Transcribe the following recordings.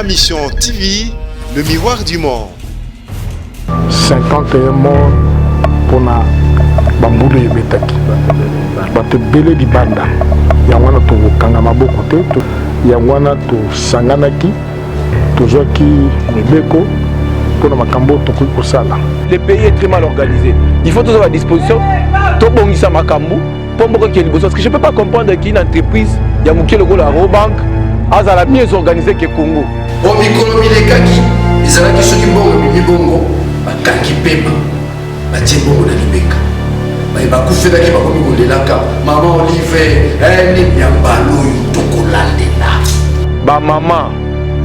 Ma Mission TV, le miroir du monde. 51 morts mpona bambulu ebetaki bato ebele libanda yango wana tokokanga maboko te yango wana tosanganaki tozwaki mibeko mpona makambo oyo tokoki kosala le pays est très mal organisé il faut tozwa badisposition tobongisa makambo mpo mboka ekende liboso parce que je peux pas comprendre qu'une entreprise ya moke lokola robank azala mieux organisé que congo o mikolo milekaki ezalaki soki mbongo ebimi bongo bakangi pema batie mbongo na libeka baye bakufelaki bakomi kolelaka mama olive eh, nini ya mbala oyo tokolandela bamama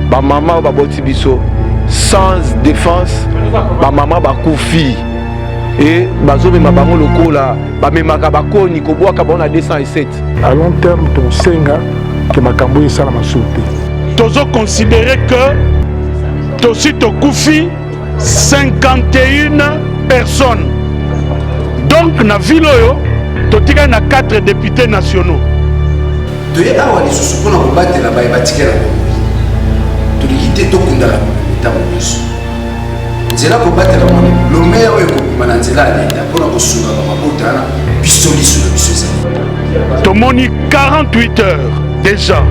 bamama oyo baboti biso sans défense bamama bakufi e bazomema bango lokola bamemaka bakoni kobwaka bango na 207 à long terme tokosenga ke makambo oyo esalama sur te tozo considere que tosi tokufi 51 personnes donc na ville oyo totikali na 4 députés nationaux toye awa lisusu mpo na kobatela baye batikela bomoi tolingi te tokundaka ntango nyonso nzela kobatela moni lomeya oyo ekobima na nzela ya leta mpo na kosunga bamabota wana biso liso na biso ezali tomoni 48 heures déjà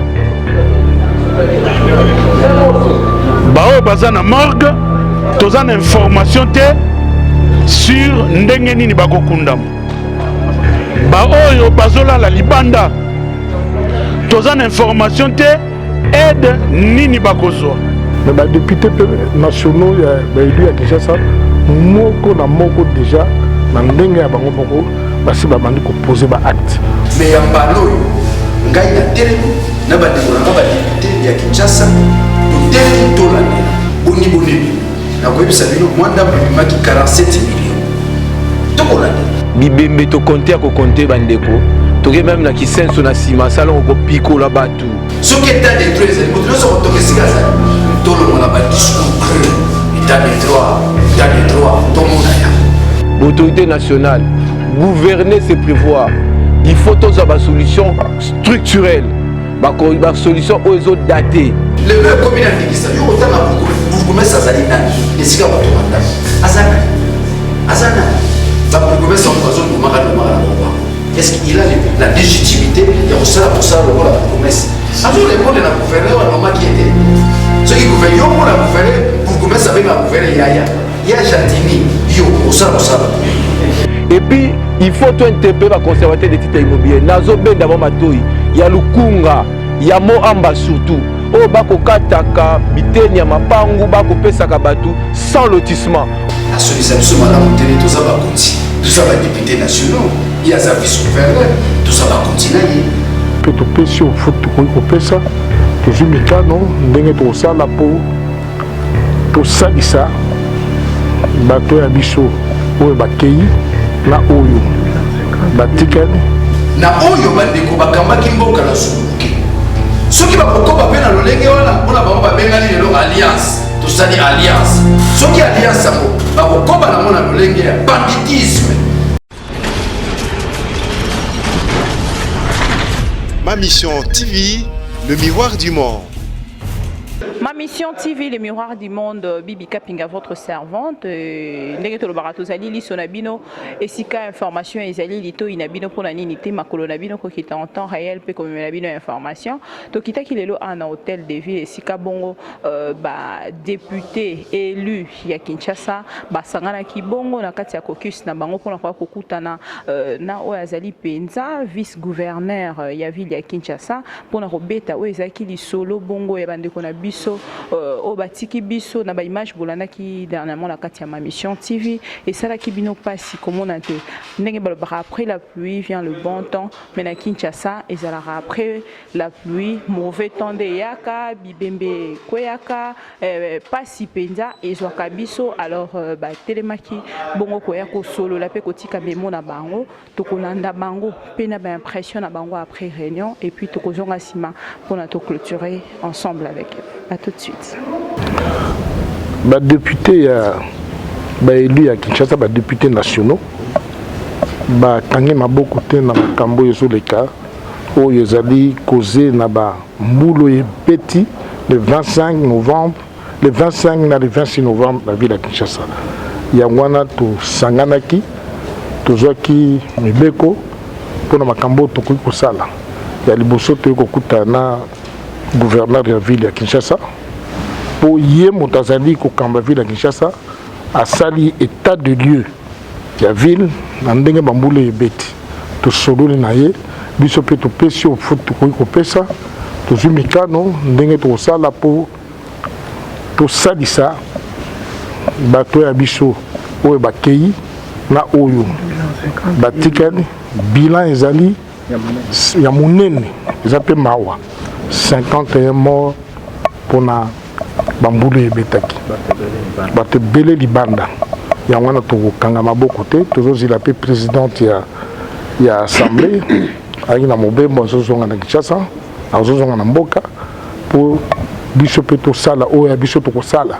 baoyo baza na morgue toza na information te sur ndenge nini bakokundama baoyo bazolala libanda toza na information te aide nini bakozwa mais badepute mpe nationaux ya baelu ya kinshasa moko na moko déjà na ndenge ya bango moko basi babandi kopose baacte mais ya mbala oyo ngai natelemi na bandeko na nga badepute ya kinshasa totelemi tolandela boni boni bino nakoyebisa bino mwa ndambo ebimaki 47 million tokolandela bibembe tokonte ya kokonte bandeko toke meme na kisenso na nsima salongo kopikola bato soki etat de droit ezali moto nyonso akotoka esika azali tolongola badiscours creux etat de droit etat de droit tomona yango autorité nationale gouverner c'est prévoir il faut tozwa basolution structurelle basolution oyo ezodate lelo ekomi na ndingisa yo kotanga bourgmestre azali nani esika kotonga ndako aza nani aza nani babourgmestre yango bazobomaka nomaka na bango Est-ce qu'il a la légitimité ya kosala mosala lokola bourgmestre? Azo répondre na gouverneur anomaki ye te. Soki gouverneur yo mona gouverneur bourgmestre abenga gouverneur yaya ya Gentini yo osala mosala. Et puis il faut to interpeller ba conservateur de titre immobilier nazobenda bango matoyi ya lukunga ya moamba surtout oyo bakokataka biteni ya mapangu bakopesaka bato sans lotissement asolisa biso malamu te toza bakonzi toza badepute nationaux ye aza vice gouverneur toza bakonzi na ye mpe topesi oyo fo tokoki kopesa tozwi mikano ndenge tokosala mpo tosalisa bato ya biso oyo bakei na oyo batikali na oyo bandeko bakambaki mboka na suluke soki bakokoba mpe na lolenge wana mpona bango babengani lelo alliance tosali alliance soki alliance yango bakokoba nango na lolenge ya banditisme Ma Mission TV, le miroir du monde. Ma Mission TV, le miroir du monde, Bibi Kapinga, votre servante. Euh, ndenge tolobaka tozali liso na bino esika information ezali litoi na bino mpona nini te makolo na bino kokita en temps réel mpe komemela bino information tokitaki lelo awa na hôtel de ville esika bongo euh, ba député élu ya Kinshasa basanganaki bongo na kati ya caucus na bango mpona koya kokutana euh, na oyo azali mpenza vice gouverneur euh, ya ville ya Kinshasa mpona kobeta oyo ezalaki lisolo bongo ya bandeko na biso euh, oyo batiki biso na baimage bolandaki dernièrement na kati ya ma mission TV esalaki bino mpasi komona te ndenge balobaka après la pluie vient le bon temps mais na Kinshasa ezalaka après la pluie mauvais temps nde eyaka bibembe ekweyaka eh, pasi mpenza ezwaka biso alors euh, batelemaki bongo koya kosolola mpe kotika memo na bango tokolanda bango mpe na baimpression na bango après réunion et puis tokozonga nsima mpona toclôturer ensemble avec eux à tout de suite badepute ya baélu ya kinshasa badepute nationaux bakangi maboko te na makambo oyo ezoleka oyo ezali koze na ba mbula oyo ebeti Le 25 novembre, le 25 na le 26 novembre na ville ya Kinshasa. Yango wana tosanganaki, tozwaki mibeko mpo na makambo oyo tokoki kosala. Ya liboso, toyei kokutana na gouverneur ya ville ya Kinshasa, mpo ye moto azali kokamba ville ya Kinshasa. Asali état de lieu ya ville na ndenge bambula ebeti. Tosololi na ye, biso mpe topesi oyo tokoki kopesa. Tozwi mikano ndenge tokosala mpo tosalisa bato ya biso oyo bakei na oyo batikali. Bilan ezali ya monene, eza mpe mawa, 51 mort mpona bambula ebetaki, bato ebele libanda. Yango wana tokokanga maboko te. Tozozila mpe présidente ya assemblée ayaki na mobembo, azozonga na Kinshasa, azozonga na mboka mpo biso mpe tosala oyo ya biso tokosala.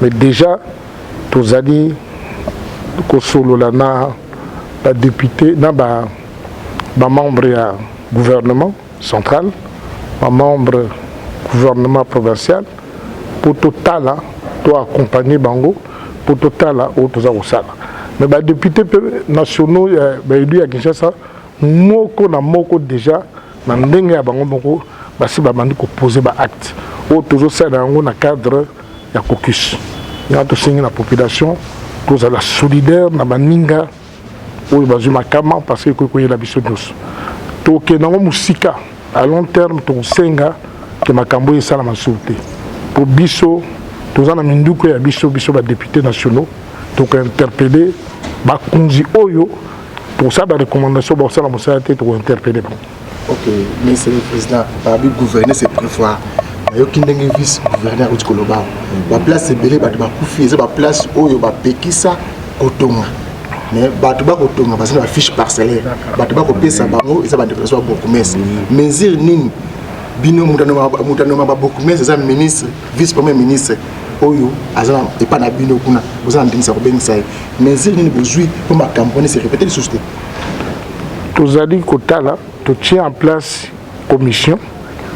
Mais déjà tozali kosolola na badéputé, na bamembre ya gouvernement central, bamembre gouvernement provincial, mpo totala, toaccompagne bango mpo totala oyo toza kosala. Mais badéputé mpe nationaux, baélu ya Kinshasa, moko na moko déjà na ndenge ya bango moko basi babandi kopose baacte oyo tozosala yango na cadre ya caucus. Yango tosengi na population tozala solidaire na baninga oyo bazwi makama, parce que ekoki koyela biso nyonso. Tokende yango mosika à long terme, tokosenga ke makambo oyo esalama susu te, mpo biso toza na minduku ya biso. Biso badéputé nationaux tokointerpeller bakonzi oyo, tokosala barecommandation. Bakosala mosala te, tokointerpeller bango. Ok, monsieur le président, babi gouverner, c'est prévoir. Nayoki ndenge vice gouverneur auti koloba, baplace ebele bato bakufi eza baplace oyo bapekisa kotonga, mais bato bakotonga baza na bafiche parcellaire. Bato bakopesa bango eza badéclaration ya bourgmestre. Mesure nini bino, moto anoma babourgmestre eza ministre, vice premier ministre oyo aza epa na bino kuna, boza na ndingisa kobengisa ye. Mesure nini bozwi mpo makambo wana se répété lisusu te? Tozali kotala, totie en place commission,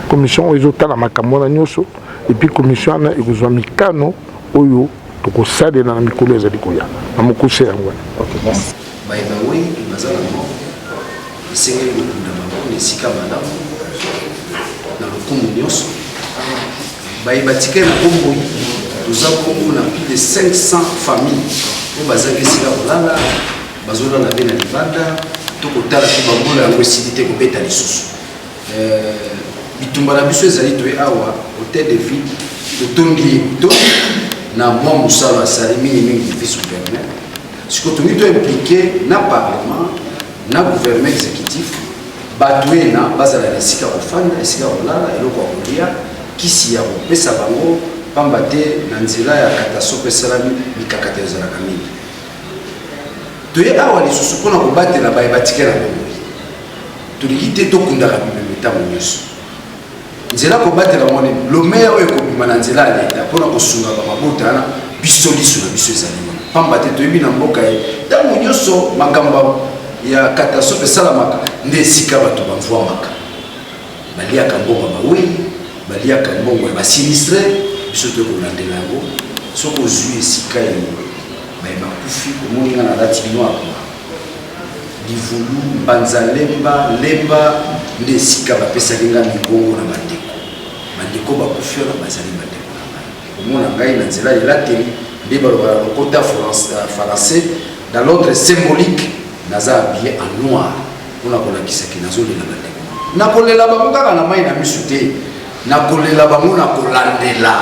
commission oyo ezotala makambo wana nyonso. Et puis commission wana ekozwa mikano oyo tokosalela na mikolo ezali koya. Na mokuse, yango wana. Baye bawei baza na mort, esengeli kokunda bango na esika malamu na lokumu nyonso. Baye batikali na bomoi, toza bongo na plus de 500 famille oyo bazangi esika kolala, bazolala mpe na libanda. Tokotala mpe bambula yango esili te kobeta lisusu. Bitumba na biso ezali, toye awa hôtel de ville, totondi ye to na mwa mosala asali, mingimingi vice gouverneur. Sikoyo tolingi toimpliquer na parlement, na gouvernement exécutif, bato ena bazala na esika kofanda, esika kolala, eloko ya kolia, kisi ya kopesa bango, pamba te na nzela ya catastrophe esalami, mikakata ezalaka mingi. Toye awa lisusu mpona kobatela baye batikela bomoi. Tolingi te tokundaka bibembe ntango nyonso. Nzela kobatela bango nini? Lomeya oyo ekobima na nzela ya leta mpona kosunga bamabota wana, biso liso na biso ezali wana, pamba te toyebi na mboka ye ntango nyonso makambo ya catastrophe esalamaka nde esika bato bamvwamaka, baliaka mbongo ya bawei, baliaka mbongo ya basinistré. Biso toye kolandela yango. Soki ozwi esika ye baye bakufi, omoni nga nalati noir, Livulu, Mbanza Lemba, Lemba nde esika bapesaki nga mingongo na bandeko. Bandeko bakufi wana bazali bandeko na ngai. Omona ngai na nzela elateli nde balobaka na lokota français, dans l'ordre symbolique, naza habillé en noir mpona kolakisa ke nazolela bandeko. Nakolela bango kaka na mai na misu te, nakolela bango na kolandela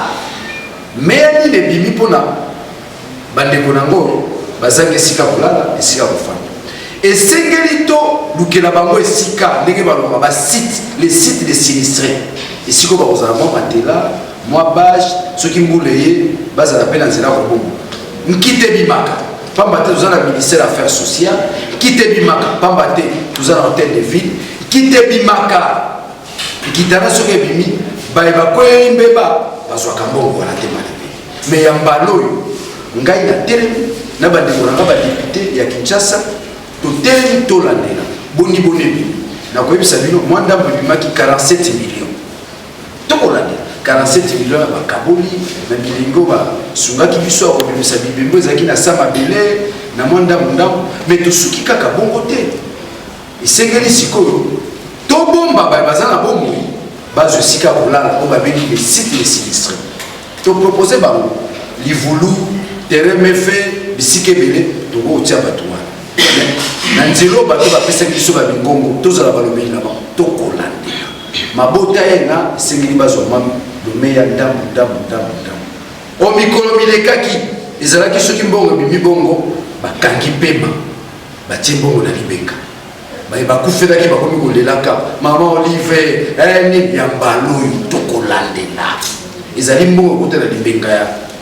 meya nini ebimi mpona bandeko nango bazangi esika kolala, esika kofanda. Esengeli tolukela bango esika, ndenge balobaka basite, les sites de sinistré, esika oyo bakozala mwa matelas, mwa bâche, soki mbula eye bazala mpe na nzela kobomba. Nkita ebimaka pamba te toza na ministère affaires sociales, nkita ebimaka pamba te toza na hôtel de ville, nkita ebimaka. Nkita na soki ebimi, baye bakweyeli mbeba bazwaka mbongo wana te malebe. Mais ya mbala oyo, ngai natelemi na bandeko na nga badéputé ya Kinshasa, totelemi tolandela boni boni ebimi. Nakoyebisa bino, mwa ndambo ebimaki 47 millions. Tokolandela. 47 millions ya bakaboli na bilingi oyo basungaki biso ya kobimisa bibembe ezalaki na sa mabele na mwa ndambo ndambo, mais tosuki kaka bongo te. Esengeli sikoyo tobomba baye baza na bomoi bazwa esika ya kolala oyo babengi les sites les sinistres. Topropose bango livulu, terrain mefe, bisika ebele tokoki kotia bato wana na nzela oyo bato bapesaki biso bamingongo, tozala balobeli na bango, tokolandela mabota ye na esengeli bazwa mwa lomeya ndambo ndambo ndambo ndambo. O mikolo milekaki ezalaki soki mbongo ebimi bongo bakangi pema batie mbongo na libenga, baye bakufelaki bakomi kolelaka mama Olive eh, nini ya mbala oyo tokolandela. Ezali mbongo ekota na libenga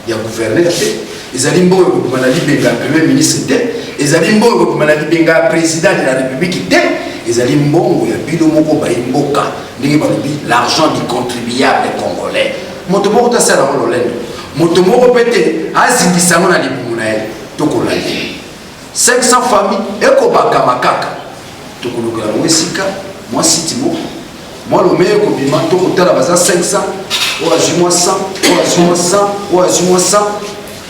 ya gouverneur te, ezali mbongo ekobima na libenga ya premier ministre te, ezali mbongo ekobima na libenga ya président de la république te, ezali mbongo ya bino moko bayi mboka, ndenge balobi l'argent du contribuable congolais. Moto moko te asala yango lolendo, moto moko mpe te azindisa yango na libumu na ye. Tokolandela 500 famille ekobakama kaka, tokolukela bango esika mwa site moko mwa lomeye ekobima, tokotala baza 500, oyo azwi mwa 100, oyo azwi mwa 100, oyo azwi mwa 100,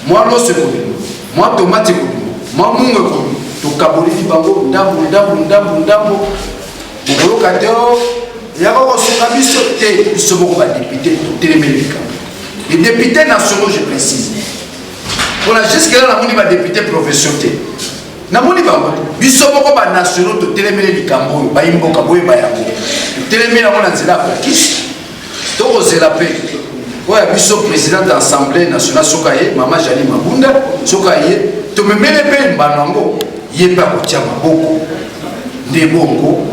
mwa loso ekobima, mwa tomate ekobima, mwa mungu ekobima, tokaboleli bango ndambo ndambo ndambo ndambo. Bokoyoka te o yaka kosunga biso te, biso moko badepute totelemeli likambo. Les députés nationaux, je précise, mpona jusque là namoni badepute provinciaux te, namoni bango te. Biso moko banationaux totelemeli likambo oyo, bayi mboka boyeba yango, totelemeli yango na nzela ya kokisi. Tokozela mpe oyo ya biso président de l'Assemblée nationale, soki aye, mama Jani Mabunda, soki aye, tomemele mpe mbano yango, ye mpe akotia maboko nde bongo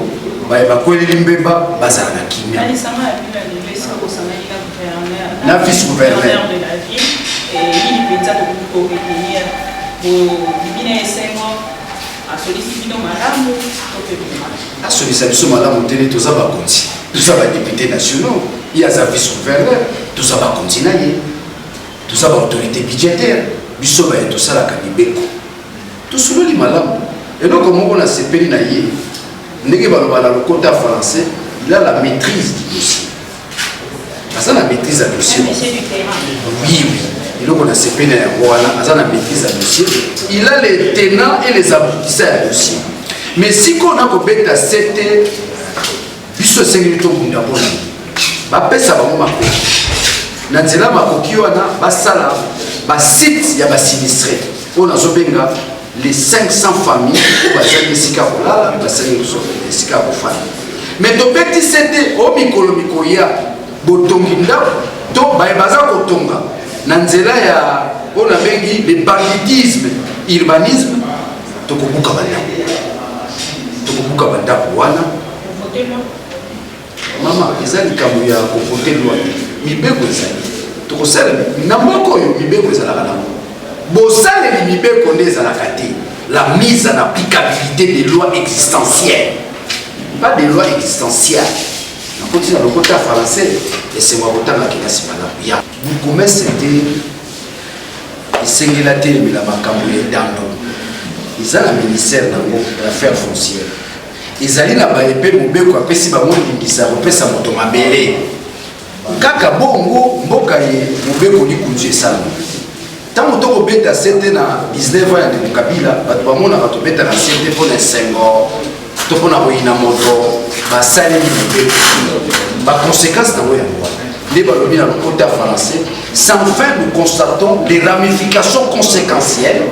baye bakweleli mbeba bazala na kimia. Na lisanga ya bino ya lelo, esika bosangani na gouverneur na vice gouverneur de la ville, nini mpenza bokoki koretenir? Bobibi na esengo, asolisi bino malamu to mpe bima? Asolisa biso malamu te, nde toza bakonzi, toza badepute nationaux, ye aza vice gouverneur, toza bakonzi na ye, toza baautorité budgétaire, biso baye tosalaka mibeko. Tosololi malamu. Eloko moko nasepeli na ye, ndenge baloba na lokota ya français, il a la maîtrise du dossier, aza na maîtrise ya dossier. Oui, eloko nasepeli na yango wana, aza na maîtrise ya dossier, il a les tenants et les aboutissants ya dossier. Mais sikoyo nakobeta sete, biso esengeli tobunda mpona bapesa bango makoki. Na nzela makoki wana basala basite ya basinistre oyo nazobenga les 500 familles oyo bazangi esika ya kolala, bazangi esika ya kofanda. Mais tobeti sete, o mikolo mikoya botongi ndako to baye baza kotonga na nzela ya oyo nabengi le banditisme urbanisme, tokobuka bandako, tokobuka bandako wana. Mama, eza likambo ya kovote loi te, mibeko ezali, tokosala na mboka oyo mibeko ezalaka nango, bosaleli mibeko nde ezalaka te. La mise en applicabilité des lois existentielles, pas des lois existentielles. Nakoti na lokota ya français, esengo ya kotanga kelasi malamu ya bourgmestre te, esengeli atelemela makambo ya etando eza na ministère nango ya affaire foncière. Ezali na baye mpe mobeko apesi bango ndingisa ya kopesa moto mabele kaka bongo. Mboka ye mobeko likunzi esalama ntango tokobeta sete na 19 ans ya ndeko Kabila, bato bamonaka tobetaka sete mpo na esengo to mpo na koyina moto. Basaleli mobeko, baconséquence nango yango wana nde balobi na lokota français: sans fin nous constatons les ramifications conséquentielles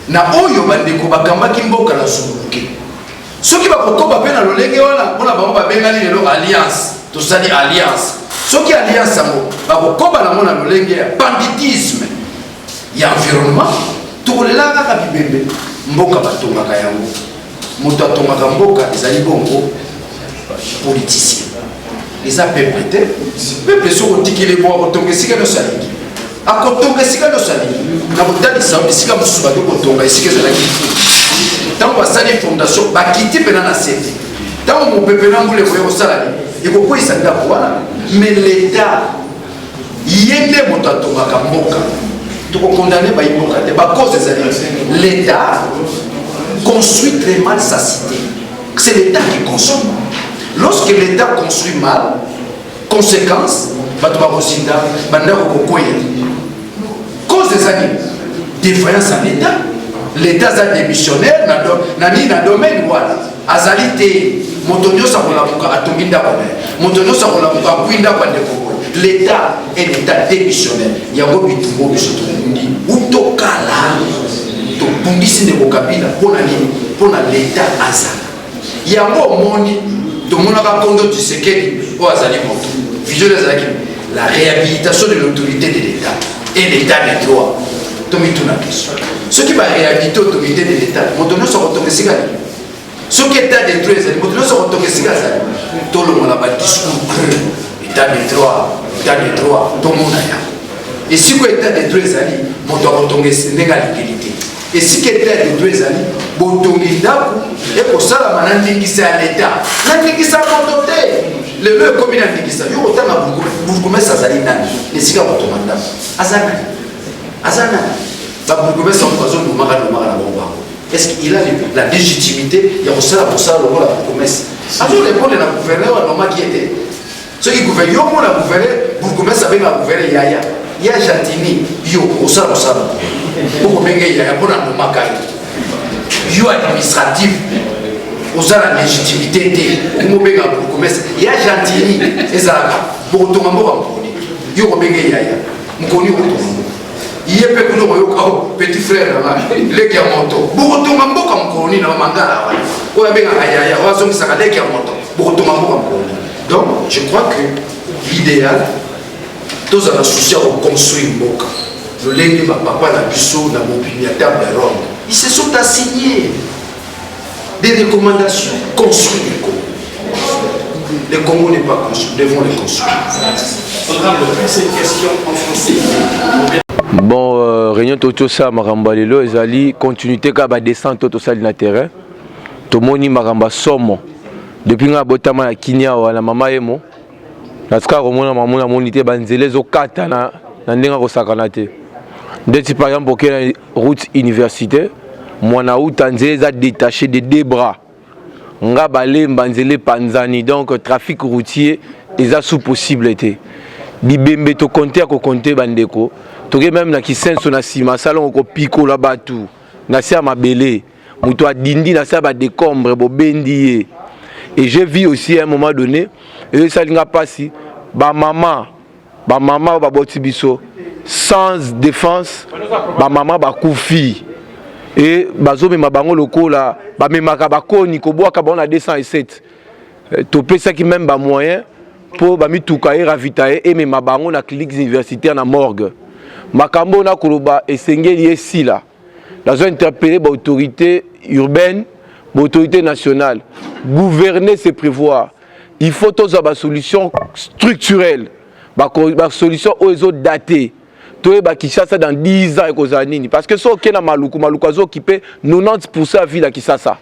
na oyo bandeko bakambaki mboka na zunguluke. Soki bakokoba mpe na lolenge wana, mpona bango babengani lelo alliance, tosali alliance, soki alliance yango bakokoba nango na lolenge ya banditisme ya environnement, tokolelaka kaka bibembe. Mboka batongaka yango, moto atongaka mboka ezali bongo politicien, eza peuple te. Peuple soki otikeli bo akotonga esika nyonso alingi, akotonga esika nyonso alingi. Na kotalisa bisika mosusu bato kotonga esika ezalaki, ntango basali fondation bakiti mpena na se te, ntango mopepe na mbula ekoya kosala nini? Ekokweyisa ndako wana. Mais l'État, ye nde moto atongaka mboka. Tokokondane bayi mboka te, bacause ezali l'État construit très mal sa cité. C'est l'État qui construit. Lorsque l'État construit mal, conséquence, Bato bakozinda, bandako kokweya. Cause eza nini? Défaillance ya l'État. L'État aza démissionnaire na, do, na nini na domaine wana azali te. Moto nyonso akolamuka atongi ndako na ye, moto nyonso akolamuka akwi ndako ya ndeko boye. L'État est un État démissionnaire. Yango bitumba biso tobundi uto kala, tobundisi ndeko Kabila mpo na nini? Mpo na l'État azala. Yango omoni tomonaka Kondo Tshisekedi oyo azali moto vision ezalaki la réhabilitation de l'autorité de l'État et l'état de droit. Tomituna question, soki baréhabilite autorité de l'État, moto nyonso akotonga esika nini? Soki état de droit ezali, moto nyonso akotonga esika azali. Tolongola badiscours creux, état de droit, état de droit. Tomona yango esika état de droit ezali, moto akotonga ndenge alingeli te. Esika état de droit ezali, botongi ndako ekosalama na ndingisa ya leta, na ndingisa moto te. Lelo ekomi na ndingisa yo kotanga bourgmestre azali nani esika kotonga ndako? Aza nani? Aza nani? Babourgmestre yango bazonomaka nomaka na bango bango. Est ce qu'il a la légitimité ya kosala mosala lokola bourgmestre? Azorépondre na gouverneur anomaki ye te. Soki gouverneur, yo mona gouverneur, bourgmestre abengaka gouverneur yaya ya Gentini, yo osala mosala okobenge yaya mpo na nomaka ye. Yo administratif oza na légitimité te, okomobenga bourgmestre ya Gentini. Ezalaka bokotonga mboka mokoni, yo okobenge yaya mokoni, okotonga mboka ye mpe kuna okoyoka o petit frère na ngai, leki ya moto. Bokotonga mboka mokoni na bamangala wana oyo abengaka yaya, oyo azongisaka leki ya moto? Bokotonga mboka mokoni? Donc je crois que l'idéal, tozala souci ya koconstruire mboka lolenge bapapa na biso na mobimi ya table ronde, ils se sont assignés des recommandations: construire le Congo. Le Congo n'est pas construit, nous devons le construire. Honorable, c'est une question en français. Bon, réunion totosala makambo ya lelo ezali continuité kaka badescente oyo tosali na terrain. Tomoni makambo ya somo. Depuis ngai abotama na kini awa na mama yemo, natikaka komona mama namoni te banzela ezokatana na ndenge akosakana te. Ndeti par exemple oke na route université, mwana uta, nzela eza détaché de deux bras. Nga balemba, nzela epanzani, donc trafic routier eza sous possible te. Bibembe tokonte ya kokonte, bandeko. Toke même na Kisenso, na nsima salongo, kopikola bato na se ya mabele, moto adindi na se ya badécombres, bobendi ye. Et j'ai vu aussi, à un moment donné, ezosali nga mpasi, bamama, bamama oyo baboti biso sans défense, bamama bakufi e bazomema bango lokola bamemaka bakoni, kobwaka bango na 207. Topesaki même bamoyen mpo bamituka ye ravitaye emema bango na clinique universitaire, na morgue. Makambo oyo nakoloba esengeli esila. Nazo interpeller baautorité urbaine, baautorité nationale. Gouverner, c'est prévoir. Il faut tozwa basolution structurelle, basolution oyo ezodate. Toyeba Kinshasa dans 10 ans ekozala nini, parce que so okei na Maluku, Maluku azooccupe 90 ya ville ya Kinshasa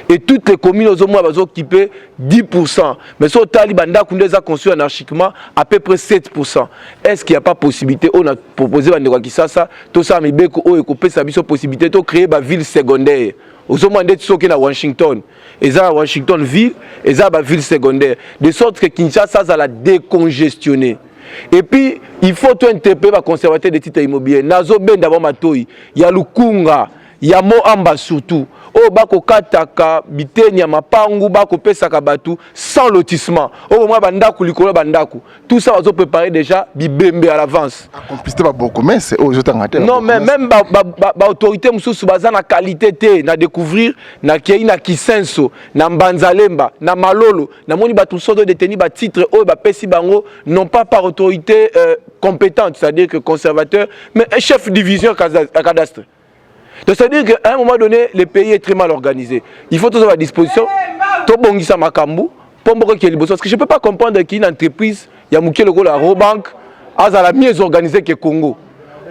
et toutes les communes ozomona bazooccupe 10. Mais so otali bandako nde eza construit anarchiquement, à peu près 7. Est ce qu'il y a pas possibilité oyo na proposer bandeko ya Kinshasa, tosala mibeko oyo ekopesa biso possibilité tocréer baville secondaire? Ozomona ndeti soki na Washington, eza na Washington ville, eza baville secondaire, de sorte que Kinshasa azala décongestionné. Et puis il faut to interpeller baconservateur de titre immobilier. Nazobenda bango matoi ya Lukunga, ya Moamba surtout, oyo bakokataka biteni ya mapangu, bakopesaka bato sans lotissement, oyo mwa bandako likolo ya bandako, tout ça bazopréparer déjà bibembe à l'avance. Complicité babourgmestre oyo ozotanga te? Non, mais même baautorité mosusu baza na qualité te. Na découvrir, nakei na Kisenso, na Mbanzalemba, na Malolo, namoni bato mosusu azodétenir batitre oyo bapesi bango non pas par autorité compétente, c'est-à-dire que conservateur, mais un chef division cadastre. Donc c'est-à-dire qu'à un moment donné, le pays est très mal organisé. Il faut toujours à disposition tobongisa makambo mpo mboka ekende liboso, parce que je peux pas comprendre qu'une entreprise ya moke lokola Rawbank azala mieux organisé que Congo.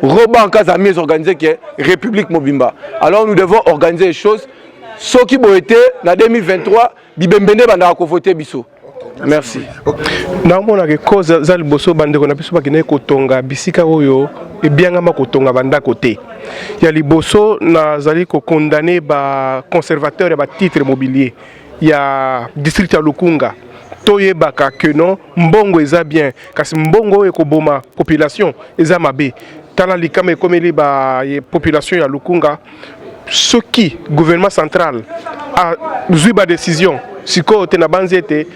Rawbank azala mieux organisé que République mobimba. Alors nous devons organiser les choses. Soki boye te, na 2023 bibembe nde bandaka kovote biso. Merci. Naomonaka cause eza liboso, bandeko na biso bakendaki kotonga bisika oyo ebiangama kotonga bandako te. Ya liboso, nazali kocondamner baconservateur ya batitre mobilier ya district ya Lukunga. Toyebaka que non, mbongo eza bien, kasi mbongo oyo ekoboma population eza mabe. Tala likama ekomeli ba population ya Lukunga. Soki gouvernement central azwi ba décision sikoyo te, nabanzi ete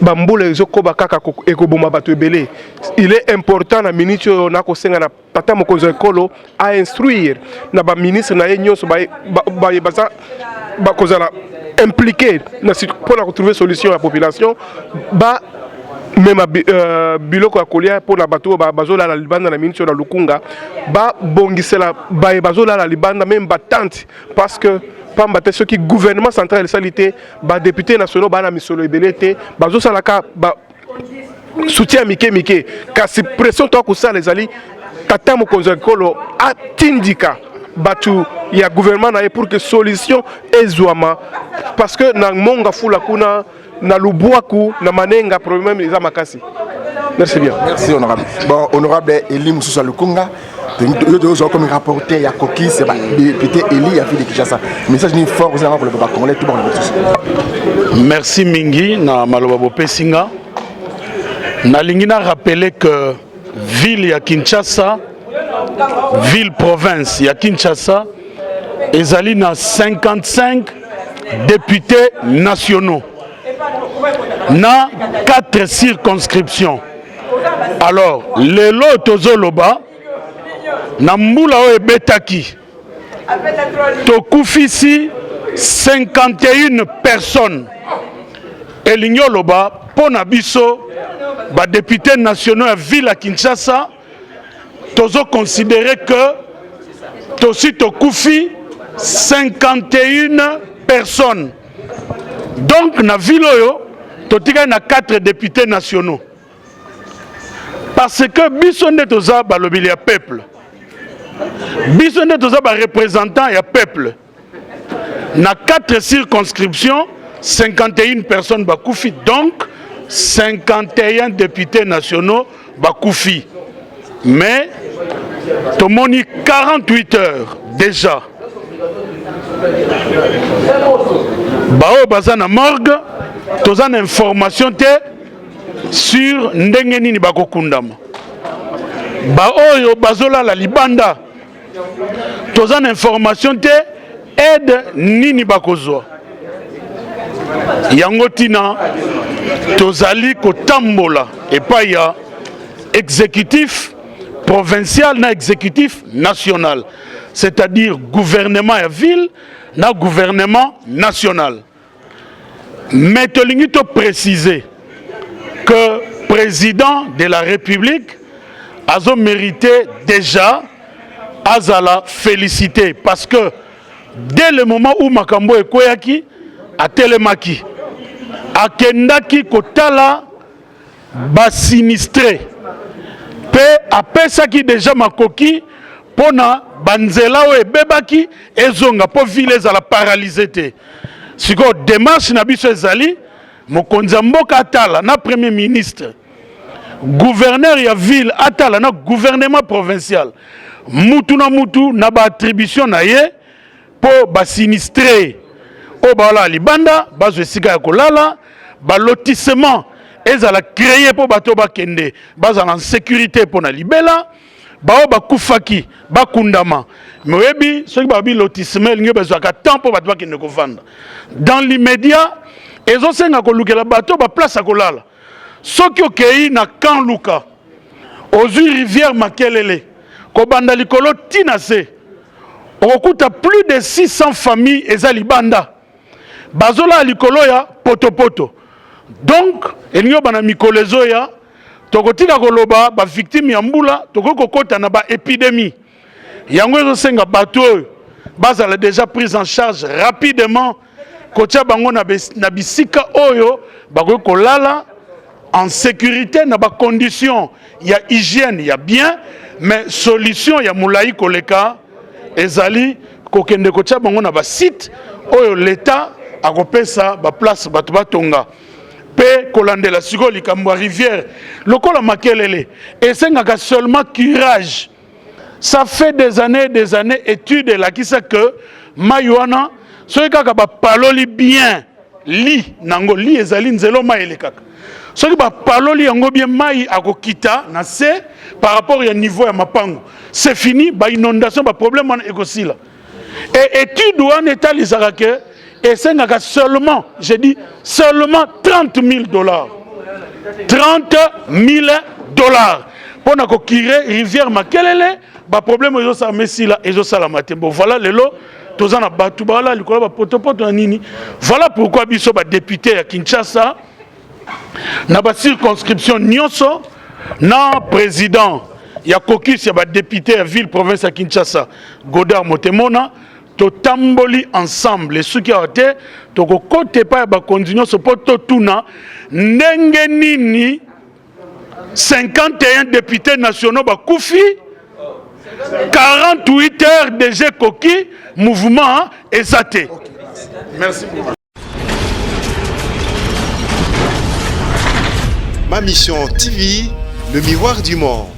bambula ezokoba kaka ekoboma bato ebele. Il est important na minute oyo nakosenga na tata mokonzi ya ekolo a instruire na baministre na ye nyonso baye baza bakozala impliqué mpona kotrouver solution ya population, ba mema biloko ya kolia mpona bato oyo bazolala libanda na miniti oyo na Lukunga, babongisela baye bazolala libanda, même batente, parce que pamba te soki gouvernement central esali te, badéputé nationaux baa na misolo ebele te, bazosalaka ba soutien mike mike. Kasi pression toya kosala ezali tata mokonzi ya ekolo atindika bato ya gouvernement na ye pour que solution ezwama, parce que na Monga Fula kuna, na Lubwaku, na Manenga, problème eza makasi. Merci bien. Merci, honorable. Bon, honorable Eli mosusu ya Lukunga, yo tozwa comme rapporteur ya caucus ya badéputé élu ya ville de Kinshasa, message nini fort ozalanga koloba bacongolais to bakoloba mosusu? Merci mingi na maloba bopesi nga. Nalingi na rappeler que ville ya Kinshasa, ville province ya Kinshasa ezali na 55 députés nationaux na 4 circonscriptions. Alors lelo tozoloba na mbula oyo ebetaki, tokufisi 51 personnes. Elingi oloba mpo na biso badéputé nationaux ya ville ya Kinshasa, tozoconsidérer que tosi tokufi 51 personnes. Donc na ville oyo totikali na 4 députés nationaux, parce que biso nde toza balobeli ya peuple, biso nde toza bareprésentant ya peuple. Na 4 circonscriptions, 51 personnes bakufi, donc 51 députés nationaux bakufi. Mais tomoni 48 heures déjà, baoyo baza na morgue, toza na information te sur ndenge nini bakokundama. Baoyo bazolala libanda, toza na information te aide nini bakozwa. Yango ntina tozali kotambola epai ya exécutif provincial na exécutif national, c'est-à-dire gouvernement ya ville na gouvernement national. Mais tolingi topréciser que président de la République azo mérité déjà azala félicité, parce que dès le moment où makambo ekweyaki, atelemaki, akendaki kotala basinistré mpe apesaki déjà makoki mpona banzela oyo ebebaki ezonga, mpo ville ezala paralysé te. Sikoyo démarche na biso ezali mokonzi ya mboka atala na premier ministre, gouverneur ya ville atala na gouvernement provincial, mutu na mutu na baattribution na ye, mpo basinistré oyo balala libanda bazwa esika ya kolala, balotissement ezala créé mpo bato bakende bazala en sécurité mpo na libela. Bao bakufaki bakundama. Mais oyebi, soki babi lotissement, elingi bazwaka temps mpo bato bakende kovanda. Dans l'immédiat, ezosenga kolukela bato baplace ya kolala. Soki okei na Camp Luka, ozwi rivière Makelele kobanda likolo ntina se, okokuta plus de 600 familles eza libanda, bazolala likolo ya potopoto. Donc elingi obana mikolo ezoya, tokotika koloba bavictime ya mbula, tokoki kokɔta na baépidémie. Yango ezosenga bato oyo bazala déjà prise en charge rapidement, kotia bango na bisika oyo bakoki kolala en sécurité, na bacondition ya hygiène ya bien. Mais solution ya molai koleka ezali kokende kotia bango na basite oyo l'État akopesa baplace bato batonga. Mpe kolandela sikoyo likambo ya rivière lokola Makelele, esengaka seulement curage. Ça fait des années, des années, étude elakisa que mai wana, soki kaka bapaloli bien lit nango, lit ezali nzela mai elekaka. Soki bapaloli yango bien, mai akokita na se par rapport ya niveau ya mapango, c'est fini. Bainondation, baproblème wana ekosila. Et étude wana etalisaka ke esengaka seulement, je dis seulement, 30 000 dollars, 30 000 dollars mpo na kocurer rivière Makelele. Baproblème ezosalama, esila, ezosalama te. Bon, voilà, lelo toza na bato bala likolo ya bapotopoto na nini. Voilà pourquoi biso badéputé ya Kinshasa na bacirconscription nyonso, na président ya caucus ya badéputé ya ville province ya Kinshasa, Godard Motemona, totamboli ensemble. Soki awa te, tokokota epai ya bakonzi nyonso mpo totuna ndenge nini 51 députés nationaux bakufi, 48 heures déjà ekoki, mouvement eza te. Merci beaucoup. Ma Mission TV, le miroir du monde.